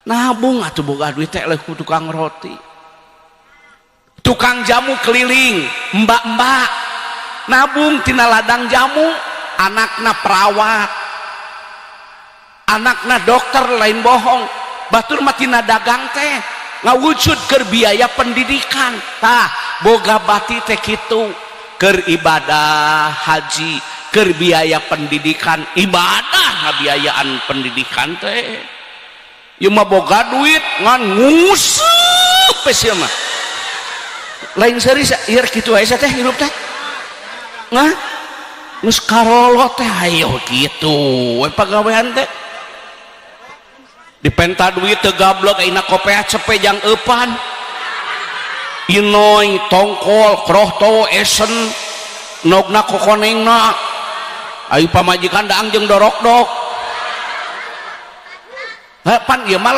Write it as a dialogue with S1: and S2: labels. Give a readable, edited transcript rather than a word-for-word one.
S1: Nabung atuh, boga duit teh ku tukang roti, tukang jamu keliling, mbak-mbak nabung tina ladang jamu, anakna perawat, anakna dokter. Lain bohong, batur mah tina dagang teh ngawujud keur biaya pendidikan. Tah, boga bati teh kitu, keur ibadah haji, keur biaya pendidikan, ibadah ngabiayaan pendidikan teh. Ieu mah boga duit ngan nguseup we mah. Lain serius ieu, kitu wae teh hirup teh. Nah, geus karolo teh, ayo kitu we pagawean teh. Dipenta duit teu gablek, ayeuna kopea cepe jang eupan. Inoy, tongkol, kroto, esen, nogna kokonengna. Ayo pamajikan daang jeung dorokdok. Pan ieu mah.